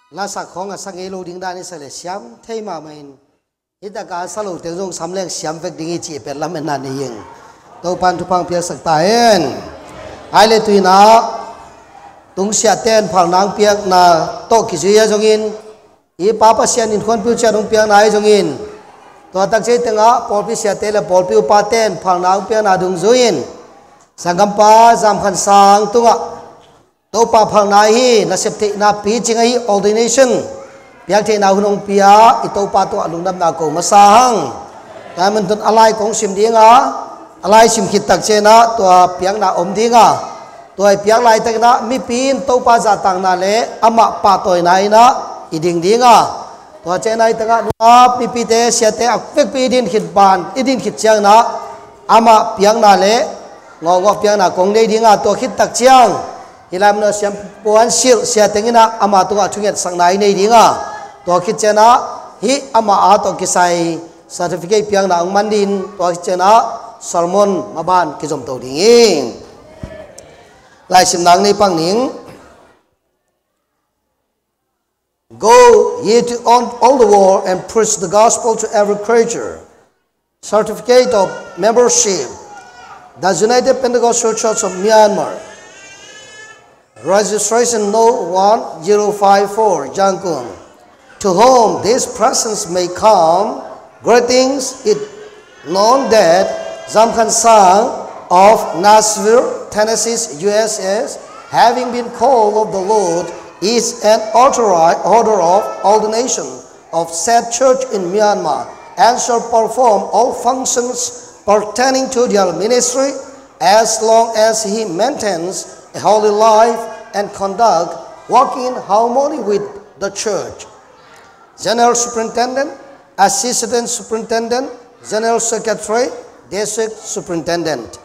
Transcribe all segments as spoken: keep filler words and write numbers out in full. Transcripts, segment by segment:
lasak khawng a sa ngei lo ding dan i sa le siam thei mahmah in, hi taka a sa lo teng zong sam leng siam vek ding hi cih pen lametna nei ing. Topan thupha piaksak ta hen. Ai le tuinah tungsiahte in phalna hong piakna tawh kizui a zongin, i Pa Pasian in khuanpiu ciat hong piakna ahi zongin, tua takciang tengah pawlpi siate le pawlpi upate in phalna hong piakna dungzui in, sanggampa Zam Khan Sang tungah Topa phalna hi, nasep theihna picing ahi ordination piak theihna hun hong pia i Topa tungah lungdamna ko masa hang. Tua hi mantun a lai kong sim dinga, a lai sim khit takcianah tua piakna om dinga, tua i piak laitakinah mipi in Topa zahtakna le amah pahtawina innah i ding dinga, tua cianah i tangah nungak mipite siate a vekpi i din khit ban i din khit cianginah amah piakna le ngawngawh piakna kong nei dinga, tua khit takciang hih lai munah siampuan silh siateng innah ama tungah thungetsakna i nei dinga, tua khit cianah hih ama a tawh kisai certificate piakna hong man din, tua khit cianah sermon maban kizomto ding hi. Laisimna hong nei pak ning. Go ye to all, all the world and preach the gospel to every creature. Certificate of membership, the United Pentecostal Church of Myanmar. Registration no one zero five four, Yangon. To whom this presence may come, greetings. It known that Zam Khan Sang of Nashville, Tennessee, U S A, having been called of the Lord, is an authorized order of ordination of said church in Myanmar, and shall perform all functions pertaining to their ministry as long as he maintains a holy life and conduct, walking in harmony with the church. General Superintendent, Assistant Superintendent, General Secretary, District Superintendent.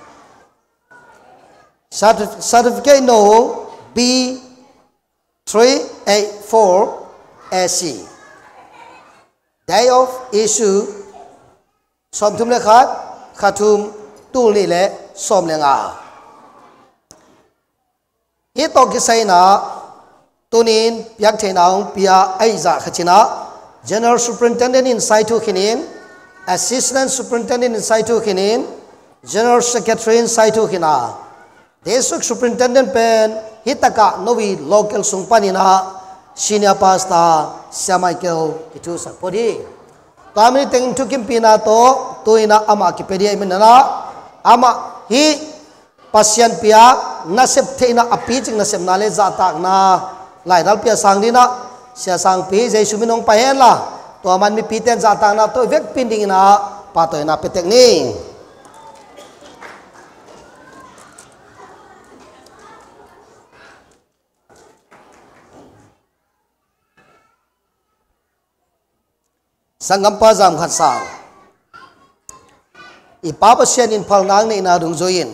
Certif-, certificate no B three eight four A C. Day of issue sawmthum le khat, kha thum, tul nih le sawm le nga. Hih tawh kisai inah tunin piak theihna hong pia ahih zah khat cinah General Superintendent in sai thu khinin, Assistant Superintendent in sai thu khinin, General Secretary in sai thu khina, District Superintendent pen hih takah Novi local sung paninah Senior Pastor Sia Michael kithusak phot hi. Tua mite in thukimpihna tawh tuinah amah kipia dih ahih maninah amah hih Pasian piak nasep theihna a picing nasepna le zahtakna laidal pia sang dinah Sia Sangpi Jesu min hong pai henla, tua man mipite in zahtakna tawh i vekpi in dinginah pahtawina pia tek ni. Sanggampa Zam Khan Sang, i Pa Pasian in phalna hong neihna dungzui in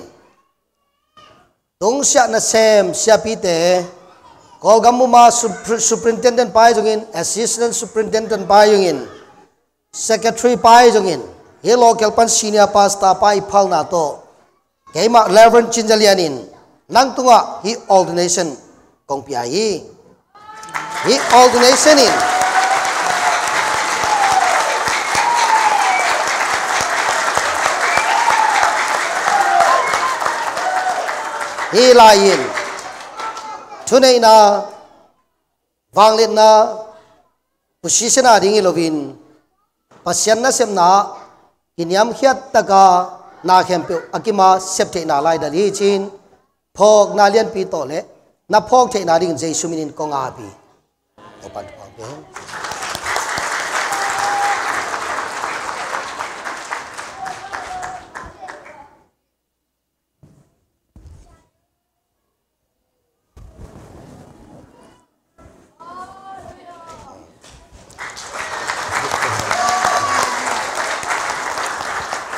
tungsiah nasem siapite, Kawlgam muma Supr-, Superintendent pa ahi zongin, Assistant Superintendent pa ahi zongin, Secretary pa ahi zongin, hih local pan Senior Pastor pa i phalna tawh keimah Reverend Cin Za Lian in nang tungah hih ordination kong pia hi. Hih ordination in hih lai-in thuneihna, vangliatna, position a ding hi loin Pasian nasepna ah kiniamkhiat taka na khempeuh a kima septheihna laidal hi ci-in phawkna lianpi tawh le na phawk theihna dingin Jesu minin kong api. Topan thupha pe hen.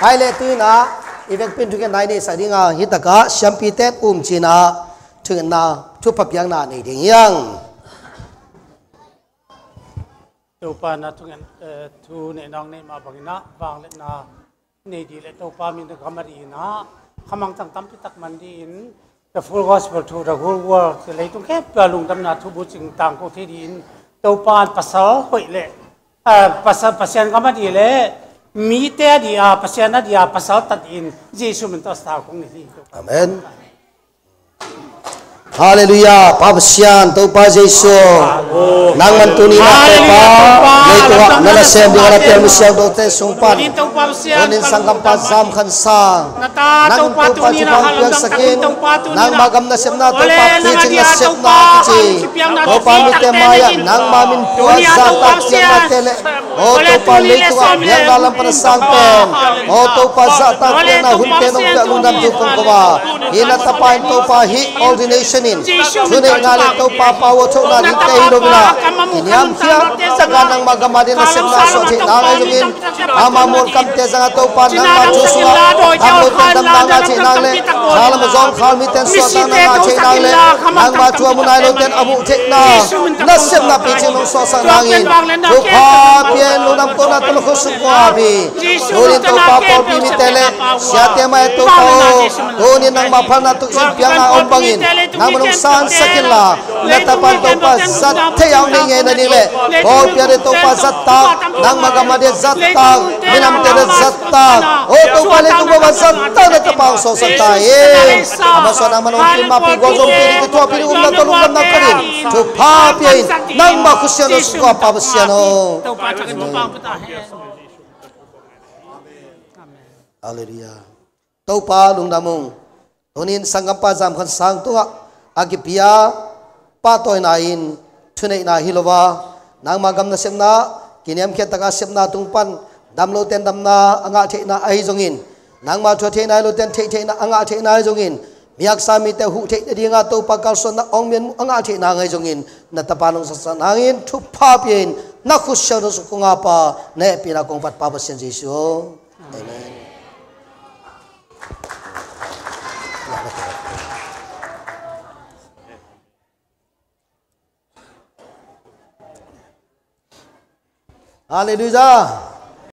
Hai le tuinah i vekpi in thungetna i neihsak dinga, hitakah siampite um cinah thungetna thupha piakna nei ding hiang. Topa na thungen, eh, thu neih nong neih mah banginah vangliatna nei dih le Topa min a gam a dih inah khamangthang tampi tak man dih in the full gospel to the whole world, leitung khempeuh a lungdamna thu bucing tangko thei dih in Topa in pasal hoih le, ah, pasal, Pasian gam a dih le, mite a dih a, Pasian a dih a, pasal tat in Jesu min tawh sal kong nei hi. Amen. Halleluiah. Pa Pasian, Topa Jesu, nangman tuni-in ah Topa, leitungah na nasem ding a na piak mi siangthote sung pan tuni-in sanggampa Zam Khan Sang, nang Topa thupha hong piaksak in. Nangma gam nasepna Topa, picing nasepna kici, Topa mite mai-ah nangma min pua zahtak piaknate le, aw Topa, leitungah biakna lam pan a sang pen, aw Topa, zahtak piakna hunte nong piak lungdam thu kong ko a, hih na tapa in Topa hih ordination in thuneihna le Topa pau a thohna dingte hi lo in ah, kiniamkhiat takin nangma gam a ding nasepna suah theihna ngah zongin, ama muankamte zangah Topa nangma thu sungah damlote in damna ngah theihna le, khalam a zawngkhal mite in suahtakna ngah theihna le, nangma thu a mu nai lote in a muh theihna nasepna picing nong suahsak nangin thupha pia in, lungdam tawh na tawh na khut sung kong ap hi. Tuni-in Topa pawlpi mite le siate mai-ah Topa aw, tuni-in nangma phalna tukzin piakna a om bangin nangman hong sansak inla, na tapa in Topa zat thei a hong neih ngei nading le, pawlpi a ding Topa zat tak, nangma gam a ding zat tak, minamte ding zat tak, aw Topa, leitung bup ah zat tak na tapa hong sawlsak ta in. Ama suan nangman hong pil, mapil, gualzawhpih ding, kithuahpih ding, upna tawh lungdamna koh in, thupha pia in, nangma khut siangtho sung kong ap, Pa Pasian aw. Halleluiah. Topa lungdam ung. Tuni-in sanggampa Zam Khan Sang tungah a kipia pahtawina in thuneihna hi lo a, nangma gam nasepna, kiniamkhiat takin sepna tung pan damlote in damna a ngah theihna ahi zongin, nangma thu a theihna hi lote in theih theihna a ngah theihna ahi zongin, mi haksa mite huh theih nadinga Topa kalsuanna awngmian muh a ngah theihna ngah zongin, na tapa in hong sawlsak nangin thupha pia in, na khut siangtho sung kong ap a, na hehpihna kong phat, Pa Pasian Jesu. Amen. Halleluiah.